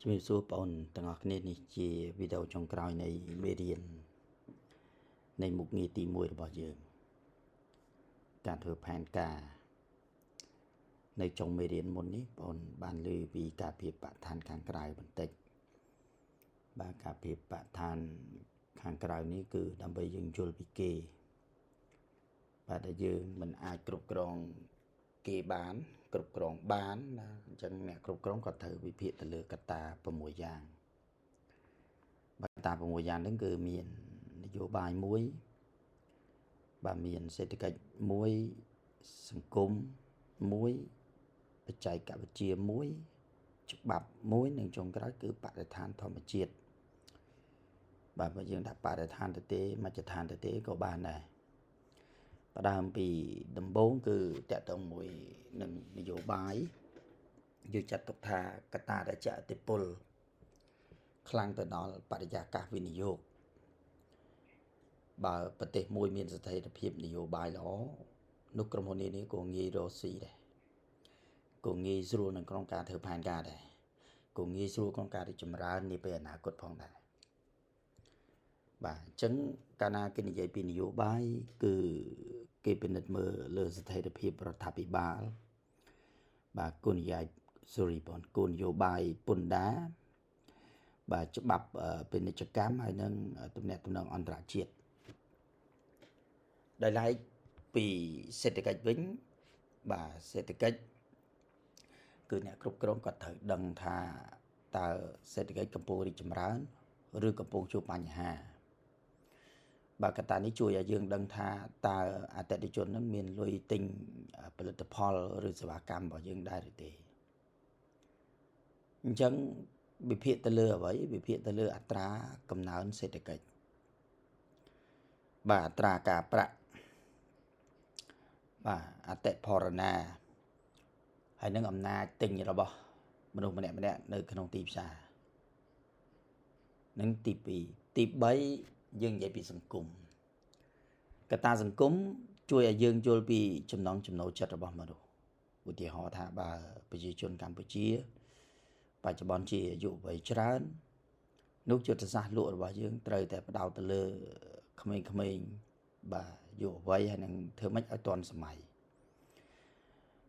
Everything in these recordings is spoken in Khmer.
ជំរាបសួរបងប្អូនទាំងអស់គ្នានេះជាវីដេអូចុងក្រោយនៃមេរៀននៃមុខងារទី1របស់យើងការធ្វើផែនការនៅចុងមេរៀនមុននេះបងប្អូនបានឮពីការភាពបឋានខាងក្រៅបន្តិចបាទការភាពបឋានខាងក្រៅនេះគឺដើម្បីយើងយល់ពីគេបាទដែលយើងមិនអាចគ្រប់គ្រងគេបានគ្រប់គ្រងបានណាអញ្ចឹងអ្នកគ្រប់គ្រងក៏ត្រូវវិភាគទៅលើកត្តា6យ៉ាងបាទកត្តា6យ៉ាងហ្នឹងគឺមាននយោបាយមួយបាទមានសេដ្ឋកិច្ចមួយសង្គមមួយបច្ចេកវិទ្យាមួយច្បាប់មួយនិងចុងក្រោយគឺបរិស្ថានធម្មជាតិបាទបើយើងដាក់បរិស្ថានទៅទេមជ្ឈដ្ឋានទៅទេក៏បានដែរផ្ដើមពីដំបូងគឺតកតងមួយនឹងនយោបាយយើងចាត់ទុកថាកត្តាដែលជះឥទ្ធិពលខ្លាំងទៅដល់បរិយាកាសវិនិយោគបើប្រទេសមួយមានស្ថិរភាពនយោបាយល្អនោះក្រុមហ៊ុននេះក៏ងាយរកស៊ីដែរក៏ងាយស្រួលនៅក្នុងការធ្វើផែនការដែរក៏ងាយស្រួលក្នុងការរីកចម្រើននាពេលអនាគតផងដែរបាទអញ្ចឹងកាលណាគេនិយាយពីនយោបាយគឺគេពិនិត្យមើលលើស្ថិរភាពរដ្ឋាភិបាលបាទគោលនយោបាយ sorry បងគោលនយោបាយពន្ធដារបាទច្បាប់ពាណិជ្ជកម្មហើយនិងទំនាក់ទំនងអន្តរជាតិដោយឡែកពីសេដ្ឋកិច្ចវិញបាទសេដ្ឋកិច្ចគឺអ្នកគ្រប់គ្រងក៏ត្រូវដឹងថាតើសេដ្ឋកិច្ចកំពុងរីកចម្រើនឬកំពុងជួបបញ្ហាបាទកត្តានេះជួយឲ្យយើងដឹងថាតើអតិថិជននឹងមានលុយទិញផលិតផលឬសេវាកម្មរបស់យើងដែរឬទេអញ្ចឹងវិភាគទៅលើអ្វីវិភាគទៅលើអត្រាកំណើនសេដ្ឋកិច្ចបាទអត្រាការប្រាក់បាទអតិផរណាហើយនឹងអំណាចទិញរបស់មនុស្សម្នាក់ៗនៅក្នុងទីផ្សារនឹងទី2ទី3យើងនិយាយពីសង្គមកត្តាសង្គមជួយឲ្យយើងយល់ពីចំណង់ចំណូលចិត្តរបស់មនុស្សឧទាហរណ៍ថាបើប្រជាជនកម្ពុជាបច្ចុប្បន្នជាយុវវ័យច្រើននោះយុទ្ធសាស្ត្រលក់របស់យើងត្រូវតែផ្ដោតទៅលើក្មេងៗបាទយុវវ័យហើយនឹងធ្វើម៉េចឲ្យទាន់សម័យ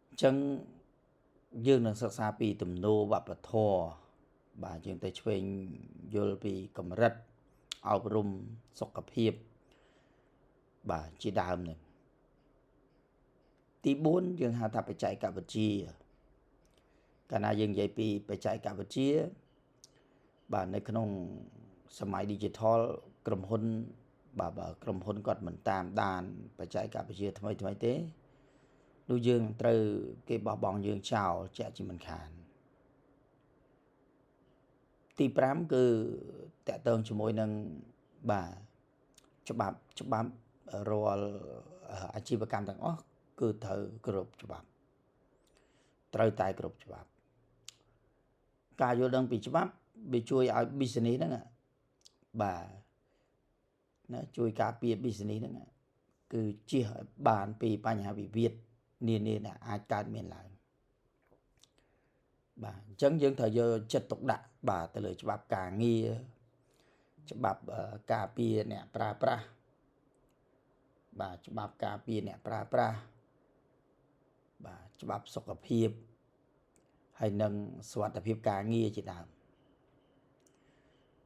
អញ្ចឹងយើងនឹងសិក្សាពីទំនោរវប្បធម៌បាទយើងទៅឆ្វេងយល់ពីកម្រិតអប់រំសុខភាពបាទជាដើមនឹងទី4យើងហៅថាបច្ចេកវិទ្យាកាលណាយើងនិយាយពីបច្ចេកវិទ្យាបាទនៅក្នុងសម័យ digital ក្រុមហ៊ុនបាទបើក្រុមហ៊ុនគាត់មិនតាមដានបច្ចេកវិទ្យាថ្មីៗទេនោះយើងត្រូវគេបោះបង់យើងចោលជាក់ជាមិនខានទី5គឺតកតងជាមួយនឹងបាទច្បាប់រាល់អាជីវកម្មទាំងអស់គឺត្រូវគោរពច្បាប់ត្រូវតែគោរពច្បាប់ការយល់ដឹងពីច្បាប់វាជួយឲ្យ business ហ្នឹងបាទណាជួយការពារ business ហ្នឹងគឺជៀសឲ្យបានពីបញ្ហាវិវាទនានាដែលអាចកើតមានឡើងបាទអញ្ចឹងយើងត្រូវយកចិត្តទុកដាក់បាទទៅលើច្បាប់ការងារច្បាប់ការពារអ្នកប្រើប្រាស់បាទច្បាប់ការពារអ្នកប្រើប្រាស់បាទច្បាប់សុខភាពហើយនិងសុវត្ថិភាពការងារជាដើម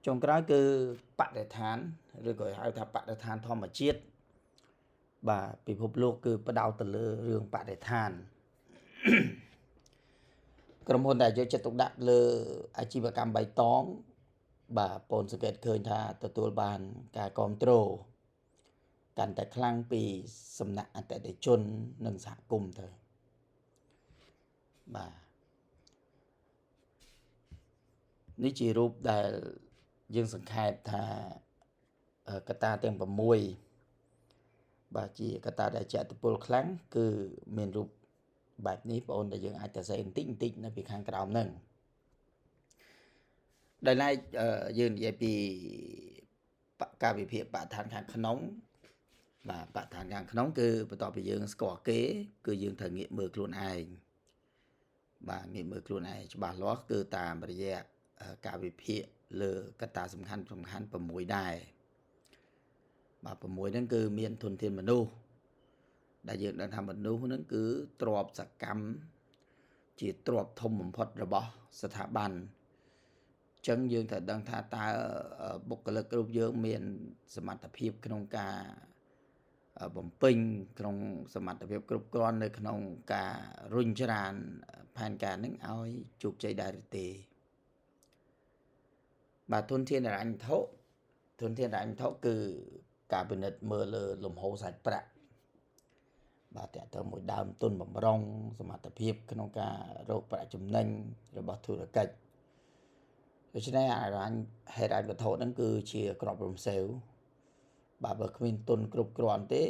ចុងក្រោយគឺបរិស្ថានឬក៏ហៅថាបរិស្ថានធម្មជាតិបាទពិភពលោកគឺផ្ដោតទៅលើរឿងបរិស្ថានក្រុមហ៊ុនដែលយកចិត្តទុកដាក់លើអាជីវកម្មបៃតងបាទបងសង្កេតឃើញថាទទួលបានការគ្រប់គ្រងកាន់តែខ្លាំងពីសំណាក់អតិថិជននិងសហគមន៍ទៅបាទនេះជារូបដែលយើងសង្ខេបថាកត្តាទាំង6បាទជាកត្តាដែលជះឥទ្ធិពលខ្លាំងគឺមានរូបបែបនេះបងអូនដែលយើងអាចទៅសេបន្តិចបន្តិចនៅពីខាងក្រោមហ្នឹងដោយឡែកយើងនិយាយពីការវិភាគបរិស្ថានខាងក្នុងបាទបរិស្ថានខាងក្នុងគឺបន្ទាប់ពីយើងស្គាល់គេគឺយើងត្រូវងាកមើលខ្លួនឯងបាទងាកមើលខ្លួនឯងច្បាស់លាស់គឺតាមរយៈ ការវិភាគលើកត្តាសំខាន់សំខាន់6ដែរបាទ6ហ្នឹងគឺមានធនធានមនុស្សដែលយើងដឹងថាមនុស្សហ្នឹងគឺទ្រព្យសកម្មជាទ្រព្យធំបំផុតរបស់ស្ថាប័នចឹងយើងត្រូវដឹងថាតើបុគ្គលិករូបយើងមានសមត្ថភាពក្នុងការបំពេញក្នុងសមត្ថភាពគ្រប់គ្រាន់នៅក្នុងការរុញច្រានផែនការនឹងឲ្យជោគជ័យដែរឬទេបាទធនធានហិរញ្ញវត្ថុធនធានហិរញ្ញវត្ថុគឺការពិនិត្យមើលលើលំហូរសាច់ប្រាក់បាទតើតើមួយដើមទុនបំរុងសមត្ថភាពក្នុងការរកប្រាក់ចំណេញរបស់ធុរកិច្ចដូច្នេះហិរញ្ញវត្ថុហ្នឹងគឺជាក្របរំសេវបាទបើគ្មានទុនគ្រប់គ្រាន់ទេ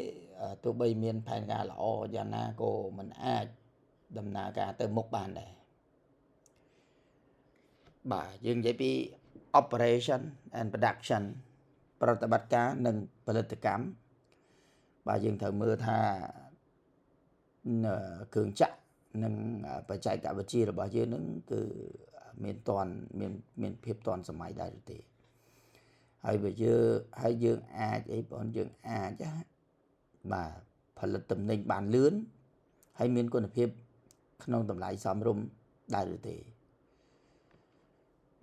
ទោះបីមានផែនការល្អយ៉ាងណាក៏មិនអាចដំណើរការទៅមុខបានដែរបាទយើងនិយាយពី operation and production ប្រតិបត្តិការនិងផលិតកម្មបាទយើងត្រូវមើលថាគ្រឿងចក្រនិងបច្ចេកវិទ្យារបស់យើងនឹងគឺមានតន់មានភាពតន់សម័យដែរឬទេហើយបើយើងហើយយើងអាចអីបងយើងអាចបាទផលិតទំនិញបានលឿនហើយមានគុណភាពក្នុងតម្លៃសមរម្យដែរឬទេ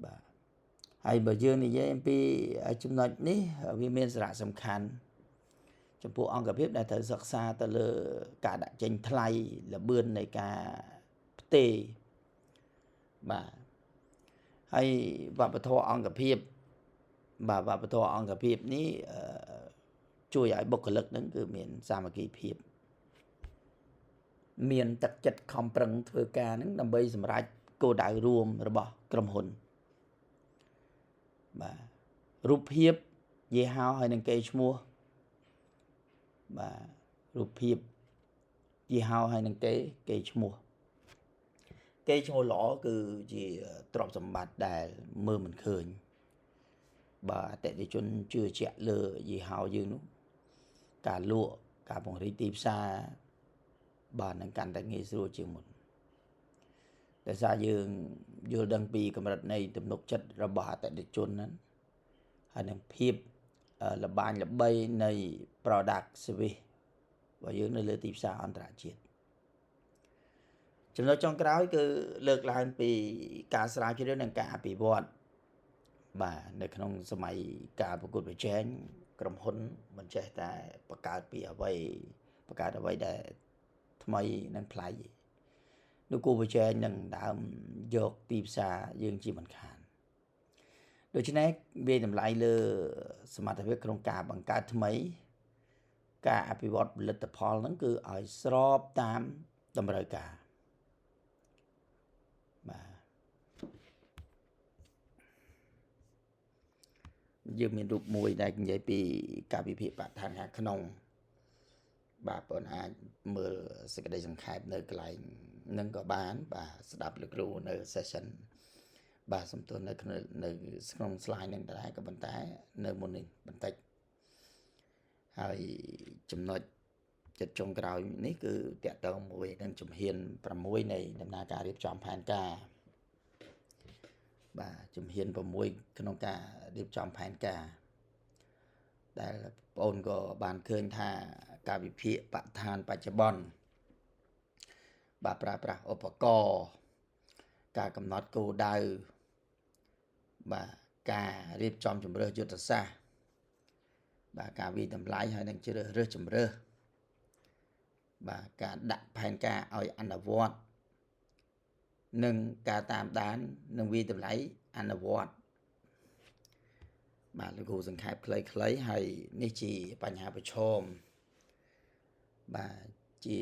បាទហើយបើយើងនិយាយអំពីចំណុចនេះវាមានសារៈសំខាន់ចំពោះអង្គភាពដែលត្រូវសិក្សាទៅលើការដាក់ចេញថ្លៃល្បឿននៃការផ្ទេរបាទហើយវប្បធម៌អង្គភាពបាទវប្បធម៌អង្គភាពនេះជួយឲ្យបុគ្គលិកនឹងគឺមានសាមគ្គីភាពមានទឹកចិត្តខំប្រឹងធ្វើការនឹងដើម្បីសម្រេចគោលដៅរួមរបស់ក្រុមហ៊ុនបាទរូបភាពយីហោហើយនឹងកេរ្តិ៍ឈ្មោះបាទរូបភាពយីហោហើយនឹងគេកេរ្តិ៍ឈ្មោះកេរ្តិ៍ឈ្មោះល្អគឺជាទ្រព្យសម្បត្តិដែលមើលមិនឃើញបាទអតិថិជនជឿជាក់លើយីហោយើងនោះការលក់ការពង្រីកទីផ្សារបាទនឹងកាន់តែងាយស្រួលជាងមុនដោយសារយើងយល់ដឹងពីកម្រិតនៃទំនុកចិត្តរបស់អតិថិជនហ្នឹងហើយនឹងភាពល្បាញល្បីនៃ product service របស់យើងនៅលើទីផ្សារអន្តរជាតិចំណុចចុងក្រោយគឺលើកឡើងពីការស្រាវជ្រាវនិងការអភិវឌ្ឍបាទនៅក្នុងសម័យការប្រកួតប្រជែងក្រុមហ៊ុនមិនចេះតែបង្កើតពីអ្វីបង្កើតអ្វីដែលថ្មីនិងប្លែកនោះគូប្រជែងនឹងដើមយកទីផ្សារយើងជាមិនខានដូច្នេះវាតម្លៃលើសមត្ថភាពក្នុងការបង្កើតថ្មីការអភិវឌ្ឍផលិតផលហ្នឹងគឺឲ្យស្របតាមតម្រូវការបាទយើងមានរូបមួយដែលនិយាយពីការវិភាគបរិស្ថានខាងក្នុងបាទបងអាចមើលសេចក្តីសង្ខេបនៅកន្លែងនឹងក៏បានបាទស្ដាប់លោកគ្រូនៅ session បាទសំទោសនៅក្នុង slide នឹងដែរក៏ប៉ុន្តែនៅមុននេះបន្តិចហើយចំណុចចិត្តចុងក្រោយនេះគឺតកតងមួយនឹងជំហាន6នៃដំណើរការរៀបចំផែនការបាទជំហាន6ក្នុងការរៀបចំផែនការដែលបងអូនក៏បានឃើញថាការវិភាគបរិស្ថានបច្ចុប្បន្នបាទប្រើប្រាស់ឧបករណ៍ការកំណត់គោលដៅបាទការរៀបចំជំរើសយុទ្ធសាស្ត្របាទការវិតម្លៃហើយនឹងជ្រើសរើសជំរើសបាទការដាក់ផែនការឲ្យអនុវត្តនិងការតាមដាននិងវិតម្លៃអនុវត្តបាទលោកគ្រូសង្ខេបខ្លីៗហើយនេះជាបញ្ហាប្រឈមបាទជា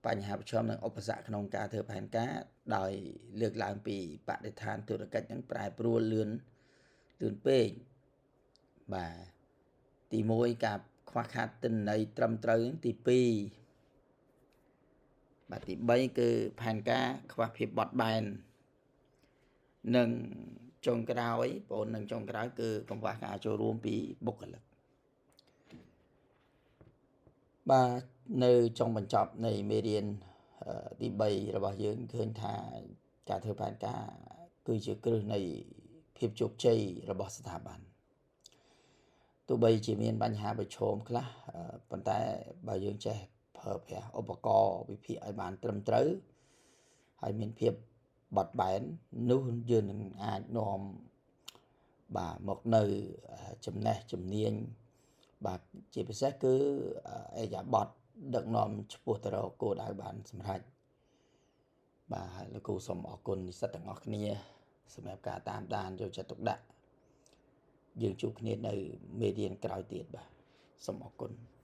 បញ្ហាប្រឈមនិងឧបសគ្គក្នុងការធ្វើផែនការដោយលើកឡើងពីបរិស្ថានធុរកិច្ចនឹងប្រែប្រួលលឿនពេកបាទទី1ការខ្វះខាតទិន្នន័យត្រឹមត្រូវទី2បាទទី3គឺផែនការខ្វះភាពបត់បែននិងចុងក្រោយបងនឹងចុងក្រោយគឺកង្វះការចូលរួមពីបុគ្គលិកបាទនៅចុងបញ្ចប់នៃមេរៀនទី3របស់យើងឃើញថាការធ្វើផែនការគឺជាគ្រឹះនៃ ភាពជោគជ័យរបស់ស្ថាប័ន។ ទោះបីជាមានបញ្ហាប្រឈមខ្លះ ប៉ុន្តែបើយើងចេះប្រើប្រាស់ឧបករណ៍វិភាគឲ្យបានត្រឹមត្រូវ ហើយមានភាពបត់បែន នោះយើងនឹងអាចនាំបាទមកនៅចំណេះជំនាញ បាទ ជាពិសេសគឺអេយ៉ាបតដឹកនាំឆ្ពោះទៅរកគោលដៅបានសម្រេច។ បាទ ហើយលោកគ្រូសូមអរគុណនិស្សិតទាំងអស់គ្នាសម្រាប់ការតាមដានយកចិត្តទុកដាក់។ យើងជួបគ្នានៅមេរៀនក្រោយទៀត។ បាទ សូមអរគុណ។